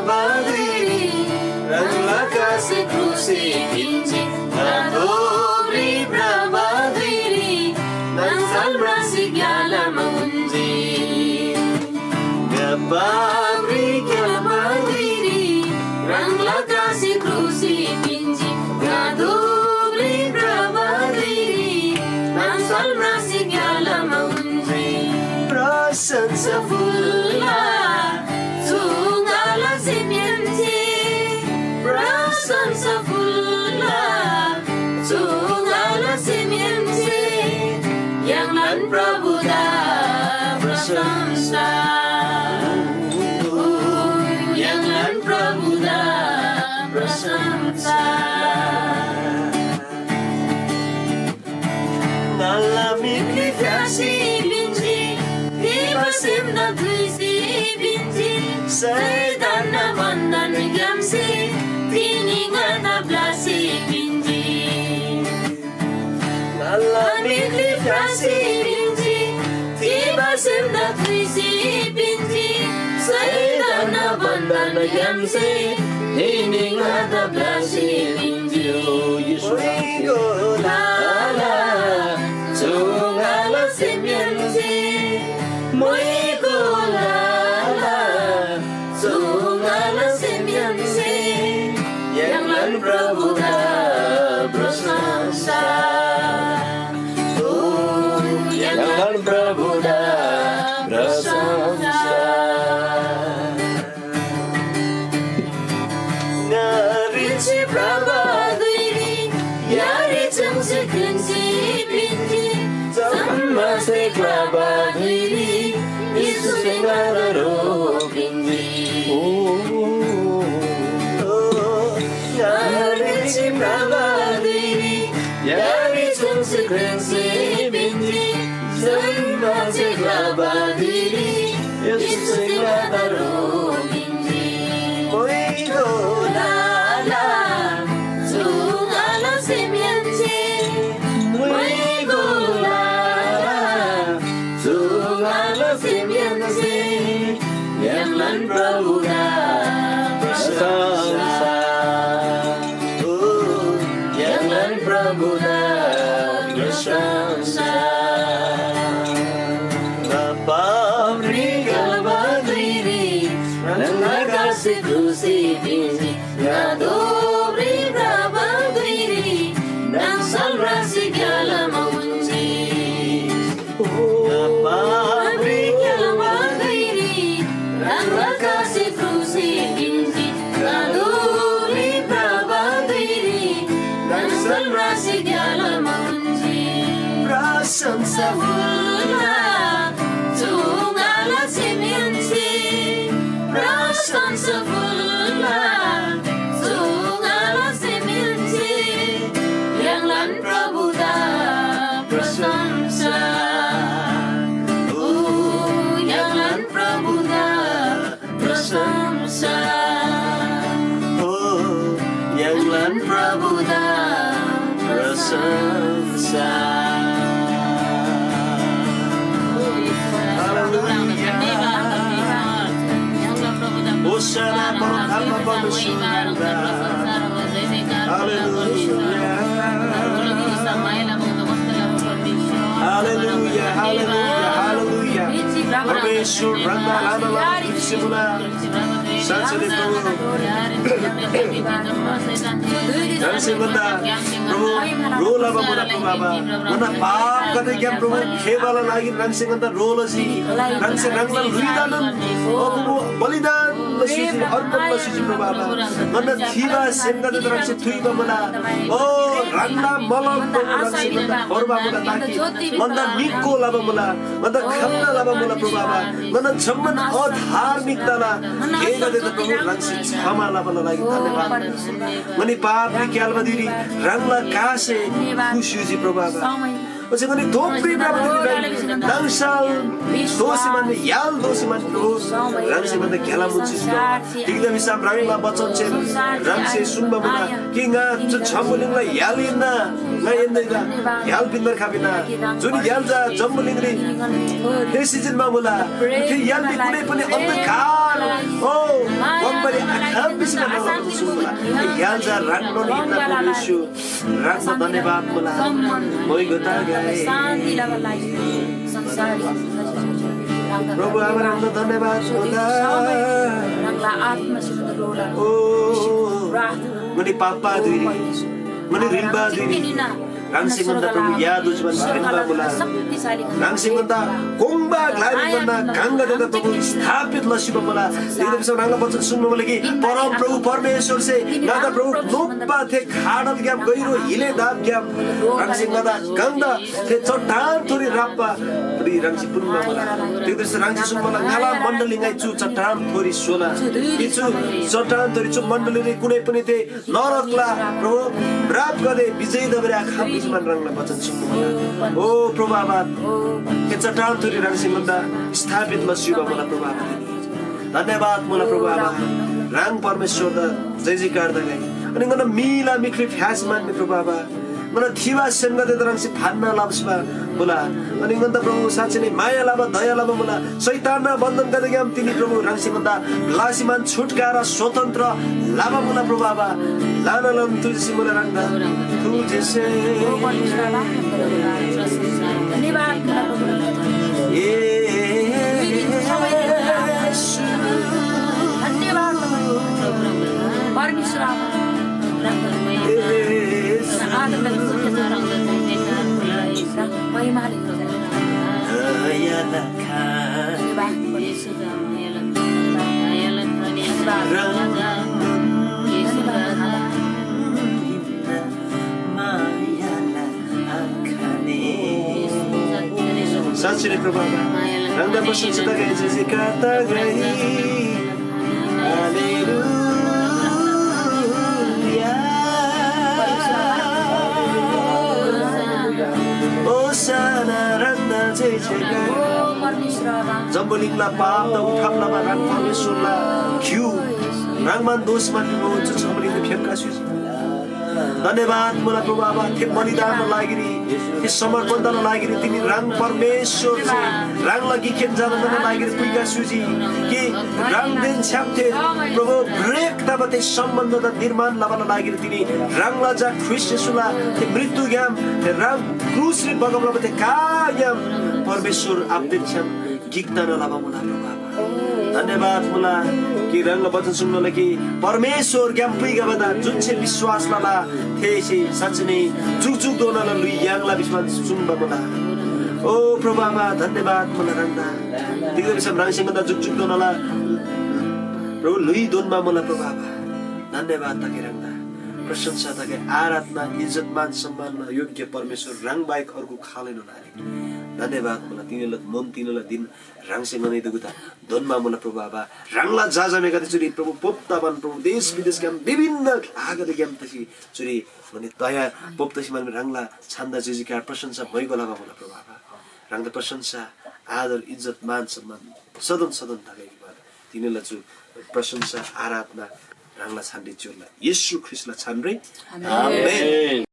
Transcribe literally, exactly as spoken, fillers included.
बाधुइरी ह्राङला कासे क्रुसी पिन्‍जी। ङा दोब्री भ्रबा धुइरी ह्राङ साल म्रासी ग्‍यालामा उन्‍जी। ङा पापरी ग्‍यालामा धुइरी ह्राङला कासे क्रुसी पिन्‍जी। ङा दोब्री भ्रबा धुइरी ह्राङ साल म्रासी ग्‍यालामा उन्‍जी। प्रशंसा फुल्‍ला चु ङाला सेमहेन्‍से, प्रशंसा फुल्‍ला चु ङाला सेमहेन्‍से, य्‍हाङलान प्रभुदा प्रशंसा। ओ, य्‍हाङलान प्रभुदा प्रशंसा। ङाला मिखरी फ्‍यासी पिन्‍जी, तिबा सेमदा थुइसी पिन्‍जी। शैतानना बन्‍धनग्‍यामसे तिनी ङादा ब्‍लासी पिन्‍जी। ङाला मिखरी फ्‍यासी पिन्‍जी, तिबा सेमदा थुइसी पिन्‍जी। शैतानना बन्‍धनग्‍यामसे तिनी ङादा ब्‍लासी पिन्‍जी। ओ येशू, मोइगो लाला, चु ङाला सेमहेन्‍से, मोइगो लाला, चु ङाला सेमहेन्‍से, य्‍हाङलान प्रभुदा प्रशंसा। ओ, य्‍हाङलान प्रभुदा प्रशंसा। ङा रिची भ्रबा धुइरी यारी चुङ्सी क्रिङ्सी पिन्‍जी। जम्‍मासे ग्‍लाबा धुइरी येशूसे ङादा ह्रो पिन्‍जी। ओ, ङा रिची भ्रबा धुइरी यारी चुङ्सी क्रिङ्सी पिन्‍जी। जम्‍मासे ग्‍लाबा धुइरी येशूसे ङादा ह्रो पिन्‍जी। मोइगो लाला, चु ङाला सेमहेन्‍से, मोइगो लाला, चु ङाला सेमहेन्‍से, य्‍हाङलान प्रभुदा प्रशंसा। ओ, य्‍हाङलान प्रभुदा प्रशंसा। पापरी ग्‍लाबा धुइरी ह्राङला कासे क्रुसी पिन्‍जी। ङा दोब्री भ्रबा धुइरी ह्राङ साल म्रासी ग्‍यालामा उन्‍जी। ङा पापरी ग्‍यालामा धुइरी ह्राङला कासे क्रुसी पिन्‍जी। ङा दोब्री भ्रबा धुइरी ह्राङ साल म्रासी ग्‍यालामा उन्‍जी। प्रशंसा फुल्‍ला चु ङाला सेमहेन्‍से, प्रशंसा फुल्‍ला चु ङाला सेमहेन्‍से, य्‍हाङलान प्रभुदा प्रशंसा। ओ, य्‍हाङलान प्रभुदा प्रशंसा। हो, य्‍हाङलान प्रभुदा प्रशंसा। हालेलुया। होशाना, परमप्रभु परमेश्वरदा। हालेलुया। Hallelujah, hallelujah, hallelujah. परमेश्वर, ह्राङदा ल्‍हानान खुसी मुला। साँच्‍चीनै प्रभु, ह्राङसे ङन्‍दा प्रभु ह्रो लबा मुला प्रभु आबा। ङन्‍दा पापगदेग्‍याम प्रभु खेबाला लागि ह्राङसे ङन्‍दा ह्रो लजी। ह्राङसे ह्राङला ल्‍हुइदानोन ओ प्रभु बलिदान लसी अर्पण लसी प्रभु आबा। ङन्‍दा थिबा सेमगदेदा ह्राङसे थुइबा मुला। ओ ह्राङला मलम प्रभु ह्राङसे ङन्‍दा भोर्बा मुला ताकि ङन्‍दा निको लबा मुला। ङन्‍दा खम्‍ना लबा मुला प्रभु आबा। ङन्‍दा जम्‍मान अधार्मिकताला गेगदेदा प्रभु ह्राङसे क्षमा लबाला लागि धन्‍यवाद। ङनी पापरी क्‍याल्‍बा धुइरी ह्राङला कासे खुसी हुजी प्रभु आबा। ओच्‍छे ङनी धोपरी भ्रबा धुइरी ह्राङ नाङसल दोःसी मान्‍ने, य्‍हाल दोःसी मान्‍ने प्रभु ह्राङसे ङन्‍दा घ्‍याला मुन्‍सी प्रभु। तिग्‍दा भिसम ह्राङला वचनसे ह्राङसे सुङ्बा मुला कि ङा चु जम्‍बुलिङला य्‍हाल हिन्‍ना, ङा एन्‍दैदा य्‍हाल पिन्‍बार खबा हिन्‍ना। जुन य्‍हाल चा जम्‍बुलिङरी तेसी जिन्‍बा मुला। थे य्‍हालरी कुनै पनि अन्धकार, ओ, बम्‍बारी य्‍हाल चा ह्राङनोन हिन्‍ना परमेश्‍वर, ह्राङदा धन्‍यवाद मुला। मोइगो तागै। प्रभु आबा, ह्राङदा धन्‍यवाद मुला। ओ, ङनी पापा धुइरी, ङनी रिल्बा धुइरी, ह्राङसे ङन्‍दा प्रभु या दुजबान ह्रेन्‍बा मुला। ह्राङसे ङन्‍दा कोङ्बा ग्‍लारी ङन्‍ना काङगदेदा प्रभु स्थापित लसिबा मुला। तिग्‍दा भिसम ह्राङला वचन सुङ्बा मुला कि परमप्रभु परमेश्‍वरसे ङादा प्रभु नोप्‍बा थे खाडलग्‍याम गहिरो हिले दापग्‍याम ह्राङसे ङादा काङदा थे चट्टानथोरी राप्‍बा ह्राङसे पुन्‍बा मुला। तिग्‍दा भिसम ह्राङसे सुङ्बा मुला, ङाला मण्‍डली ङाइ चु चट्टानथोरी स्‍होला। कि चु चट्टानथोरी चु मण्‍डलीरी कुनै पनि थे नरकला प्रभु, म्रापगदे विजय तबारी आखम भिसी मान ह्राङला वचन सुन्‍नु मुला। ओ प्रभु आबा, थे चट्टानथोरी ह्राङसे ङन्‍दा स्थापित लसी युबा मुला प्रभु आबा। धन्‍यवाद मुला प्रभु आबा। ह्राङ परमेश्‍वरदा जय जयकार तगै। अनि ङन्‍ना मीला मिख्री फ्‍यासी मान्‍ने प्रभु आबा। ङन्‍ना थिबा सेमगदेदा ह्राङसे फान्‍ना लबा मुला। अनि ङन्‍दा प्रभु साँच्‍चै नै माया लबा, दया लबा मुला। शैतानना बन्धनगदेग्‍याम तिनी प्रभु ह्राङसे ङन्‍दा ब्‍लासी मान छुटकारा स्वतन्त्र लबा मुला प्रभु आबा। लाना लन तुझसे मुला ह्राङदा। तुझसे। धन्यवाद मुला प्रभु। येशू। धन्यवाद मुला प्रभु। परमेश्‍वर आबा। येशू। आदर महिमा साँच्‍चीनै प्रभु आबा, ह्राङदा प्रशंसा तगै, जय जयकार तगै। हालेलुया। ओसाना ह्राङदा जय जयकार। जम्‍बुलिङला पापदा उठाब लबा ह्राङ परमेश्‍वरला घ्‍यु ह्राङमान दोषमान पिन्‍बो चु जम्‍बुलिङदा फेप्‍का स्‍युजी। धन्‍यवाद मुला प्रभु आबा, थे बलिदानला लागिरी, थे समर्पणताला लागिरी तिनी ह्राङ परमेश्‍वर ह्राङला गिकखेन जानानला लागिरी पुइका स्‍युजी। कि ह्राङदेन छ्‌याम थे प्रभु ब्रेक तबा थे सम्‍बन्‍धदा निर्माण लबाला लागिरी तिनी ह्राङला झा ख्रीष्‍ट येशूला थे मृत्‍युग्‍याम थे ह्राङ क्रुसरी बगब लबा थे काग्‍याम परमेश्‍वर आबादेन छ्‌याम गिक तना लबा मुला प्रभु आबा। धन्‍यवाद मुला कि ह्राङला वचन सुङ्बाला कि परमेश्‍वरग्‍याम पुइखबादा जुनसे विश्‍वास लला थेसे साँच्‍चै नै जुकजुकधोनाला ल्‍हुइ याङ्ला भिसी सुङ्बा मुला। ओ प्रभु आबा, धन्‍यवाद मुला ह्राङदा। तिग्‍दा भिसम ह्राङसे ङन्‍दा जुकजुकधोनाला प्रभु ल्‍हुइ दोन्‍बा मुला प्रभु आबा। धन्‍यवाद तगै ह्राङदा। प्रशंसा तगै, आराधना, इज्‍जत, मान सम्मानला योग्य परमेश्‍वर ह्राङ बाहेक अर्गु खालैनोन आरे। धन्‍यवाद मुला तिनीला मन तिनीला दिन ह्राङसे ङनी दुगुदा दोन्‍बा मुला प्रभु आबा। ह्राङला झाझामेगदे चुरी प्रभु पोप तबान प्रभु देश विदेशग्‍याम विभिन्न ग्‍लागदेग्‍याम तसी चुरी ङनी तयार पोप तसी मान ह्राङला छान्‍दा जयजयकार प्रशंसा भइगो लबा मुला प्रभु आबा। ह्राङदा प्रशंसा, आदर, इज्‍जत, मान सम्मान सदन सदन तगै। तिनीला चु प्रशंसा, आराधना ह्राङला छानरी च्‍योर्ला येशू ख्रीष्‍टला छानरी। आमेन। आमेन।